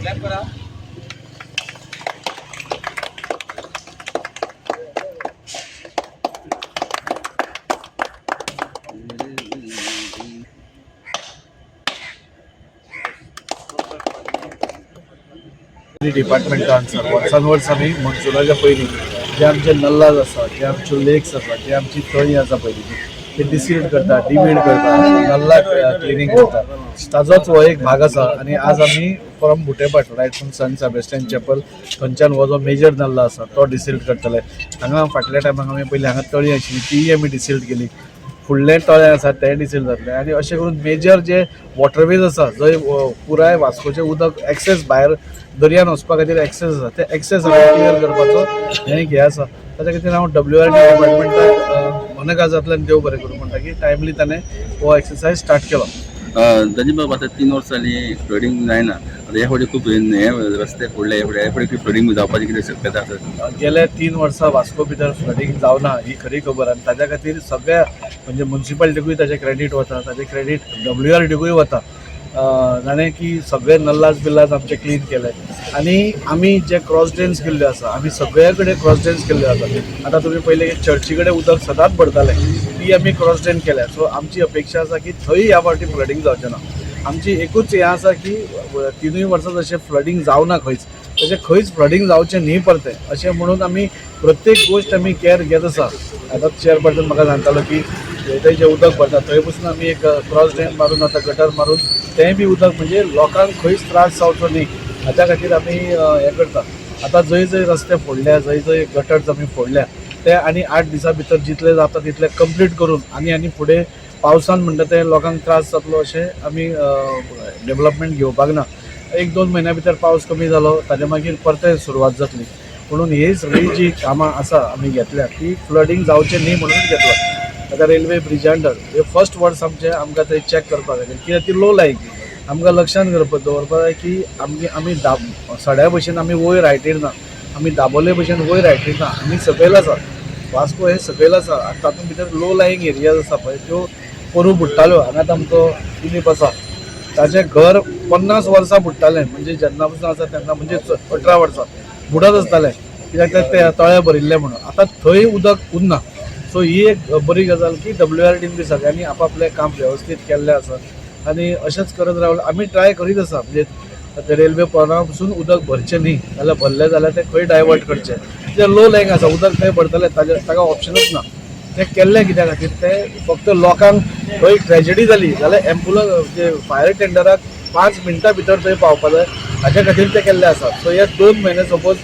Clap करा. डिपार्टमेंटान sir वर्सान वर्स आमी मॉन्सुनाच्या पयलीं जे आमचे नल्लाज आसा, जे आमच्यो लेक्स आसा, जे आमची तळी आसा पयलींची, ते डिसिल्ट करता, डिवेड करता, नल्ला क्लिनींग करता. ताजोच हो एक भाग आसा. आनी आज आमी from Bhutepat, right from Saint Sebastian Chapel, थंयच्यान हो जो मेजर नल्ला आसा तो डिसिल्ट करतले. हांगा फाटल्या टायमाक आमी पयलीं हांगा तळी आशिल्ली, तीय आमी डिसिल्ट केली. फुडलें तळें आसा तें डिसिल्ट जातलें. आनी अशें करून मेजर जे वॉटरवेज आसा, जंय पुराय वास्कोचें उदक एक्सेस भायर दर्यान वचपा खातीर एक्सेस आसा, ते एक्सेस आमी क्लियर करपाचो हें एक हें आसा. ताच्या खातीर हांव डब्ल्यू आर डी डिपार्टमेंटाक मनकाजांतल्यान देव बरें करूं म्हणटा की टायमली ताणें हो एक्सरसायज स्टार्ट केलो. दाजीबाब, आतां 3 वर्सां जालीं फ्लडींग जायना. आतां ह्या फावटी खूब हे रस्ते फोडले, ह्या फावटी फ्लडींग जावपाची कितें शक्यता आसा? गेल्या 3 वर्सां वास्को भितर फ्लडींग जावना ही खरी खबर. आनी ताज्या खातीर सगळ्या म्हणजे मुन्सिपालिटीकूय ताजें क्रेडीट वता, ताजें क्रेडीट डब्ल्यू आर डीकूय वता, जाणें की सगळे नल्लाज बिल्लाज आमचे क्लीन केले. आनी आमी जे क्रॉस ड्रेन्स केल्ल्यो आसा, आमी सगळे कडेन क्रॉस ड्रेन्स केल्ल्यो आसा. आतां तुमी पयलें की चर्ची कडेन उदक सदांच भरतालें, ती आमी क्रॉस ड्रेन केल्या. सो आमची अपेक्षा आसा की थंय ह्या फावटी फ्लडींग जावचें ना. आमची एकूच हें आसा की 3ूय वर्सां जशें फ्लडींग जावना खंयच, तशें खंयच फ्लडींग जावचें न्ही परतें अशें म्हणून आमी प्रत्येक गोश्ट आमी कॅर घेत आसा. आतां चेअरपर्सन म्हाका सांगतालो की थंय जें उदक भरता थंय पसून आमी एक क्रॉस ड्रेन मारून, आतां गटर मारून तेंय बी उदक, म्हणजे लोकांक खंयच त्रास जावचो न्ही हाच्या खातीर आमी हें करता. आतां जंय जंय रस्ते फोडल्या, जंय जंय गटर्स आमी फोडल्या, ते आनी 8 दिसां भितर जितले जाता तितले कंप्लीट करून आनी आनी फुडें पावसान म्हणटा ते लोकांक त्रास जातलो अशें आमी डेवलपमेंट घेवपाक ना. एक दोन म्हयन्या भितर पावस कमी जालो, ताजे मागीर परते सुरवात जातली. म्हणून ही सगळी जी कामां आसा आमी घेतल्या, ती फ्लडींग जावचें न्ही म्हणून घेतला. आतां रेल्वे ब्रिजा अंडर हे फर्स्ट वर्स आमचें, आमकां थंय चॅक करपा खातीर, कित्याक ती लो लायक. आमकां लक्षान करपा दवरपा जाय की आमगे आमी दाब सड्या भशेन आमी वयर हायटीर ना, आमी दाबोले भशेन वयर हायटीर ना, आमी सकयल आसा. वास्को हे सकयल आसा आनी तातूंत भितर लो लायींग एरियाज आसा पळय, त्यो पोरूं बुडटाल्यो. हांगाच आमचो दिलीप आसा, ताचें घर 50 वर्सां बुडटालें. म्हणजे जेन्ना पासून आसा तेन्ना, म्हणजे 18 वर्सां बुडत आसतालें, कित्याक ते तळें भरिल्लें म्हणून. आतां थंय उदक उरना. सो ही एक बरी गजाल की डब्ल्यू आर डीन बी सगळ्यांनी आपापलें काम वेवस्थीत केल्लें आसा आनी अशेंच करत रावलें. आमी ट्राय करीत आसा, म्हणजे ते रेल्वे पोंदा पसून उदक भरचें न्ही जाल्यार, भरलें जाल्यार तें खंय डायवर्ट करचें. ते लो लायींग आसा, उदक थंय भरतलें, ताजें ताका ऑप्शनूच ना. तें केल्लें कित्या खातीर? तें फक्त लोकांक खंय ट्रेजडी जाली जाल्यार एम्बुलन्स जे फायर टेंडराक 5 मिनटां भितर थंय पावपा जाय, हाच्या खातीर तें केल्लें आसा. सो हे 2 म्हयने सपोज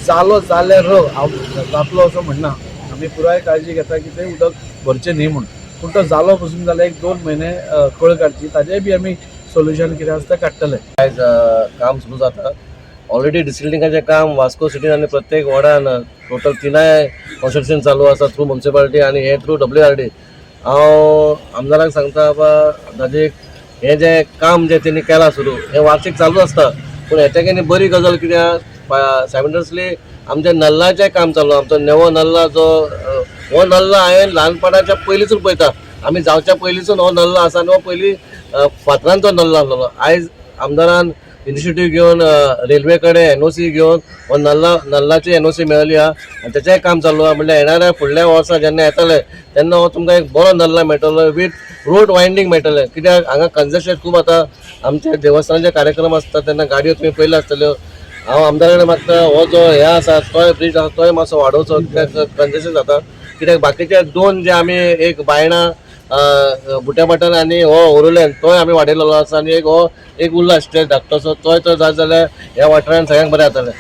जालो जाल्यार हांव जातलो असो म्हणना. आमी पुराय काळजी घेता की तें उदक भरचें न्ही म्हूण. पूण तो जालो पसून जाल्यार एक 2 म्हयने कळ काडची, ताजेंय बी आमी सोल्युशन कितें आसा तें काडटले. आयज काम सुरू जाता. ऑलरेडी डिसिल्टिंगाचें काम वास्को सिटीन आनी प्रत्येक वॉर्डान टोटल तिनाय कॉन्स्टिट्युशन चालू आसा, थ्रू म्युन्सिपालिटी आनी हे थ्रू डब्ल्यू आर डी. हांव आमदाराक सांगता, बाबा दाजीक, हें जें काम जें तेणी केलां सुरू, हें वार्षीक चालू आसता. पूण हेच्या बरी गजाल कित्याक, सायमल्टेनियसली आमच्या नल्लाचें काम चालू. आमचो नवो नल्ला जो हो नल्ला हांवें ल्हानपणाच्या पयलींसून पळयता. आमी जावच्या पयलींसून हो नल्ला आसा आनी हो पयलीं फातरांचो नल्ला आसलेलो. आयज आमदारान इनिशिएटीव घेवन, रेल्वे कडेन एनओसी घेवन हो नल्लाची एनओसी मेळ्ळी आहा आनी तेचेंय काम चालू आहा. म्हणल्यार येणाऱ्या फुडल्या वर्सा जेन्ना येतले तेन्ना हो तुमकां एक बरो नल्ला मेळटलो, विथ रोड वायंडींग मेळटलें. कित्याक हांगा कंजेशन खूब आतां आमचे देवस्थानाचे कार्यक्रम आसता तेन्ना गाडयो तुमी पयल्यो आसतल्यो. हांव आमदारा कडेन मागता, हो जो हे आसा तोय ब्रीज आसा तोय मातसो वाडोवचो, कित्याक कंजेशन जाता. कित्याक बाकीचे दोन जे आमी एक बायणा बुट्या बटन आनी हो ओरुल्यान तोय आमी वाडयलेलो आसा आनी एक हो एक उरला स्टेज धाकटोसो, तोय तो जात जाल्यार ह्या वाठारान सगळ्यांक बरें जातलें.